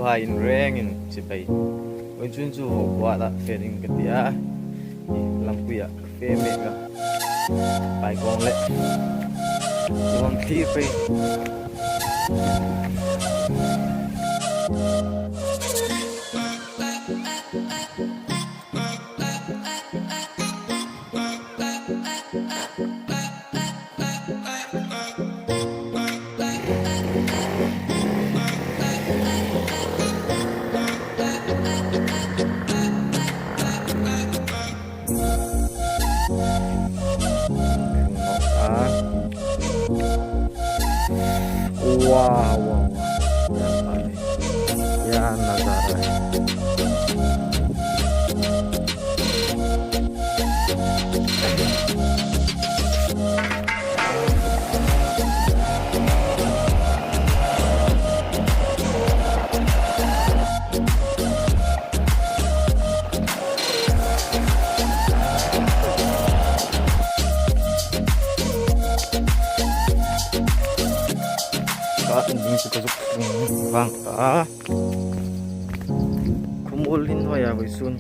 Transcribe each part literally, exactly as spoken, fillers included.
Ai, inrengin chibai. Oi, chun chu ho buat a fe ding ka ti a. Lampuia ka fe mek a. Pai kawng le. Kawng thli fe. Wow, wow, wow. Yan, nazara. Ka ding chu ka zuk vang ta. Khawmuol hin hoi a, vawisun.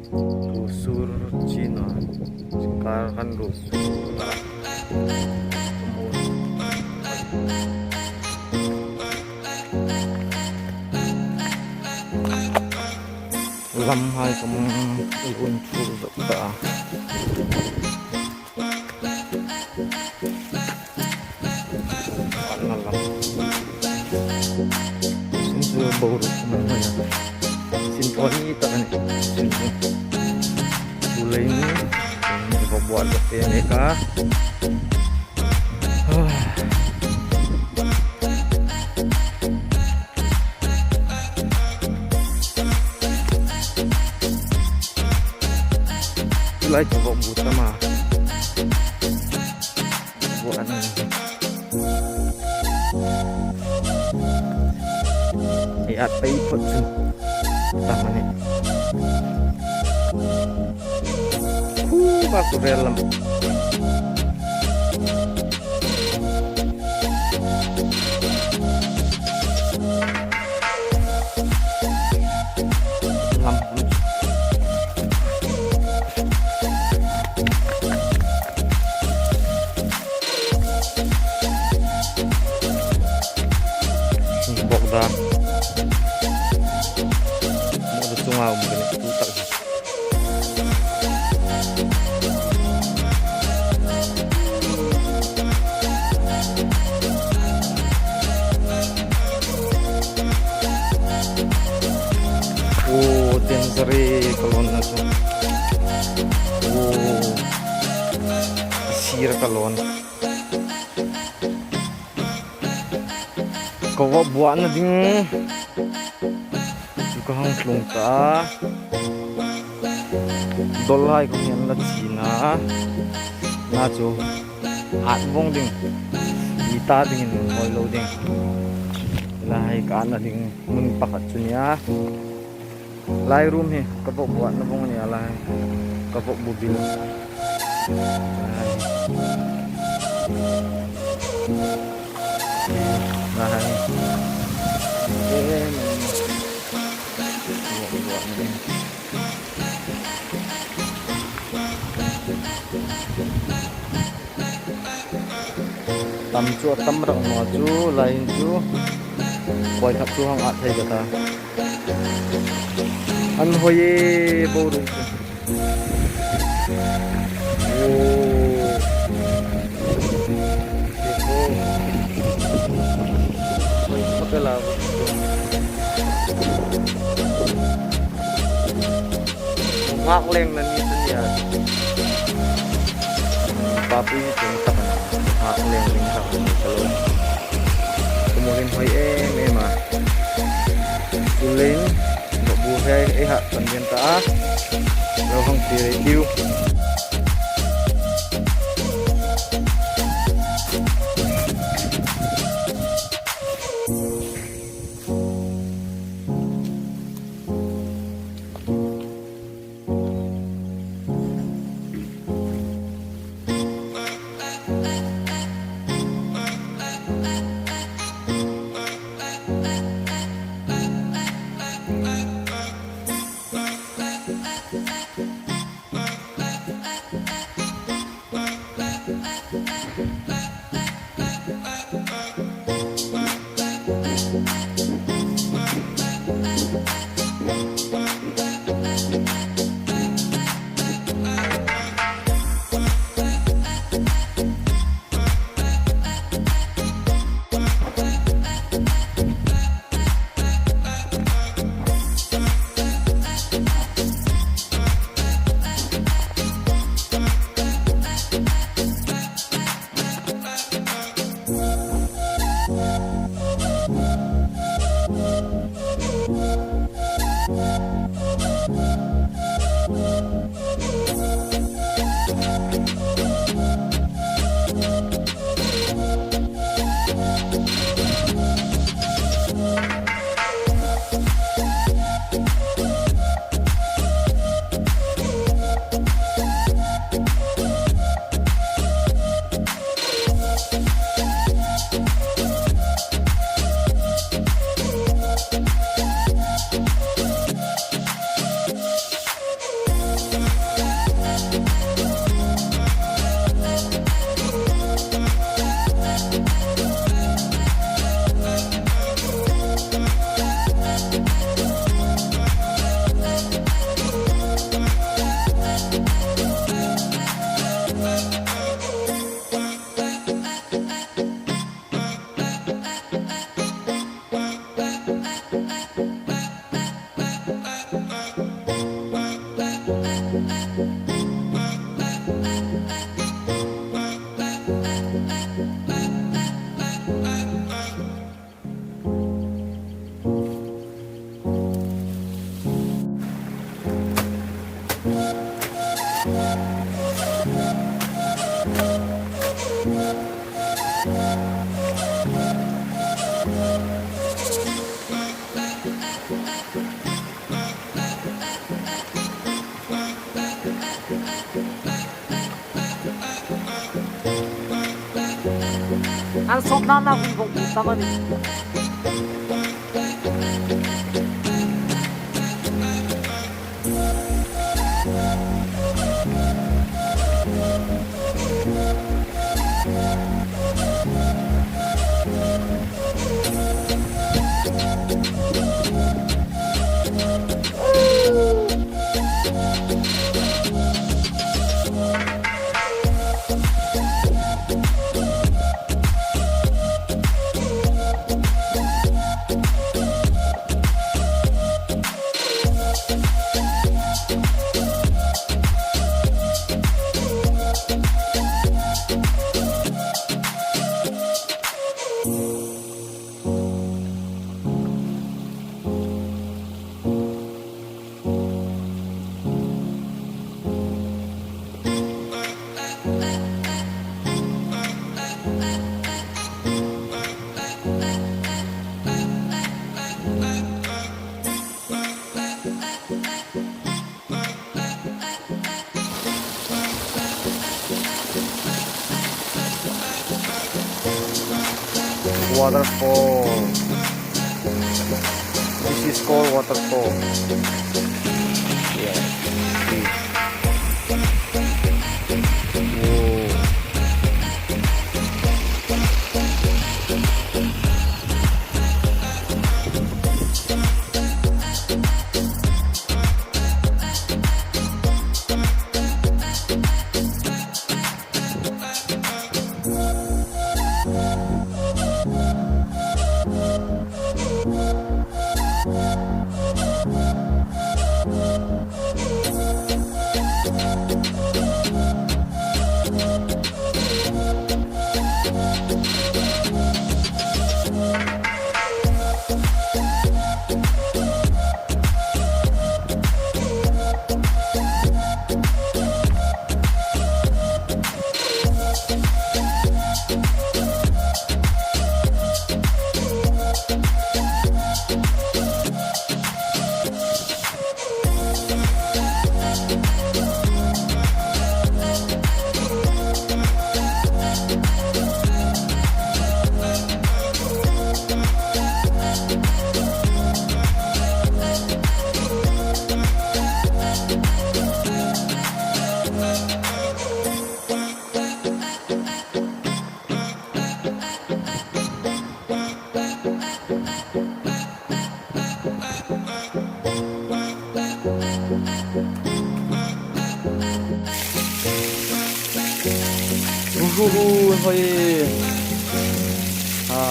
Ruosur chin a. Kar khan ruosur a. Khawmuol. Lamhai ka hung inthuo zok ta. An na lam. Sin chu boruok ka hmang a. Sin thaw ni tak a nih. Sin chu. Chuleiin, ka buat zok te mek a. Tulai ka vawk bu tam a. Vawk an. Ei at pei phawt chu. Tam a nih. Khu ba ku rel lam. Lam. Bawk da. Bawk da chunga um ka nih, tu tak. Aw, danger e ka lawn na chu. Aw, sir ka lawn. Ka va buatna ding chu ka hang tlung ta a. Dawlhai kha hian la china. Na chu at vawng ding. Mi ta dingin hoi lo ding. Lai ka atna ding hmun pakhat chu nia. Lai room hi ka vawk buatna vawng a nia lai. Ka vawk bu bil. Lai. Lai. Em, em. Ka vawk buatna ding. Tam chu a tam rak naw a chu, lai hin chu. Buai khat chu hang at thei ka ta. An hoi e, boruok chu. Aw. Hoi, ka pe la. Nghak leng na ni chu nia. Papi ni chen tak a. Nghak leng ding tak a ni ka lo. Khawmuol hin hoi em em a. Chuleiin, bu hei ei ha tan ven ta a. Lo hang ti rei tiu. An sawpna na hun vawng tam a nih. Waterfall. This is called waterfall. Yeah. Whoa. Uhuhu, hoi. Ha.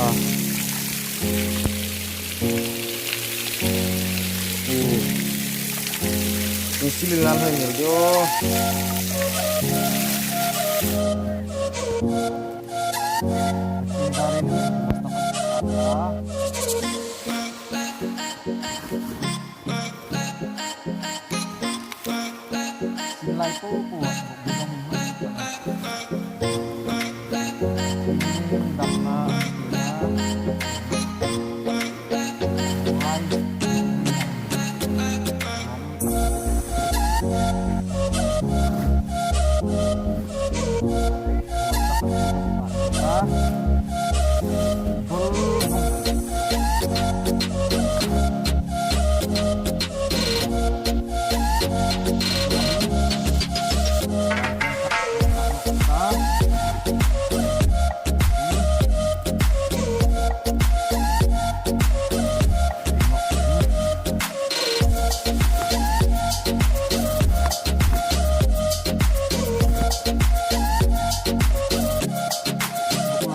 U. Ni sili lan hoi ni jo.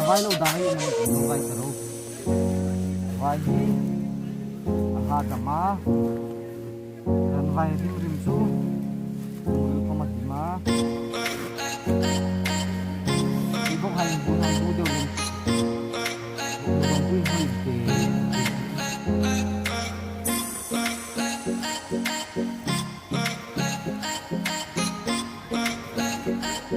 Vai lo dang hi, vai sa lo. Vai hi, a ha dam a. Kan vai rim rim chu. Ui, khoma dima. Ê,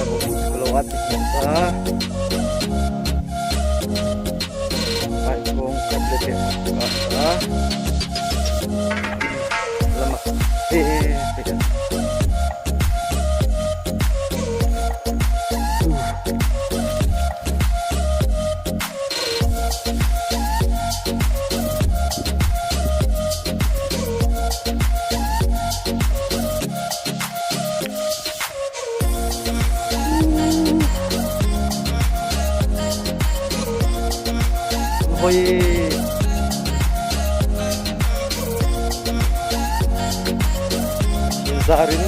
ro bu lo a ti ta. Ai, kong kan le pe ka ta. Lama. Ê, ê, ê. Hoi. Inzarin.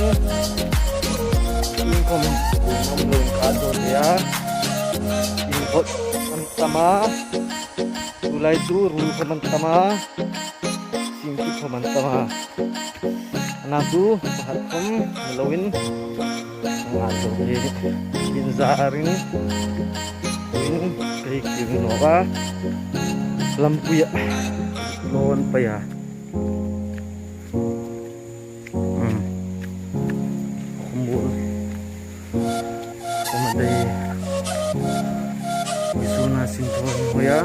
Inkhom. Inkhom lo ka to ya. Inkhom an tama. Tulai chu ruol khawm an tam a, sing chu khawm an tam a. Ana chu pakhat khawm ni loin nga chu hi inzarin in kei kir nawk a, lampuia lawn pei a. Hmm. Khawmuol. Khawm a dei. Isuna sin thaw hoi a.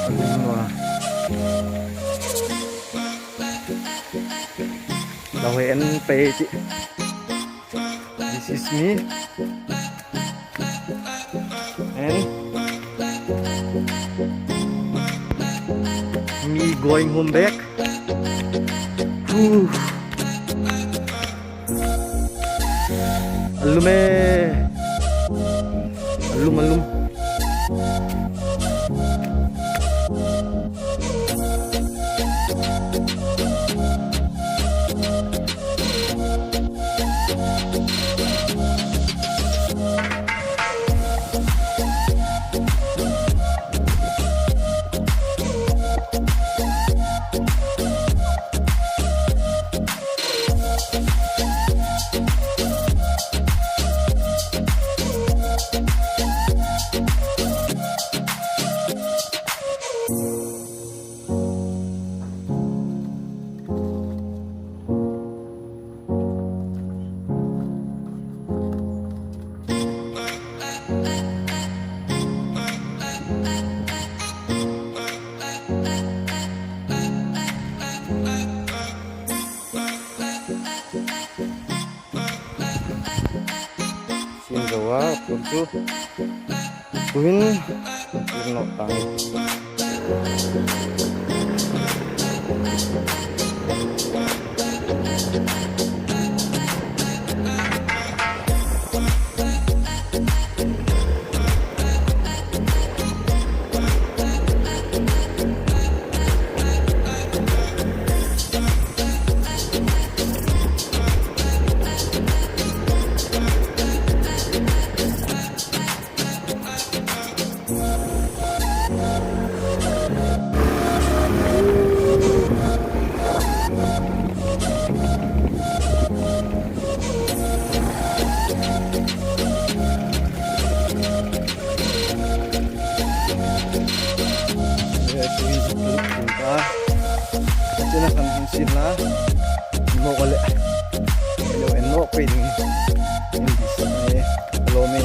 A lum naw a. Lo en pei ti. This is me. And me going home back. Whew. A lum e. A lum, a lum. Sin zo a, pun chu. Tuhin, pun nawk tang. Chena kan hung sin la. Mo ko le. Lo en lo pe ding. Lo me.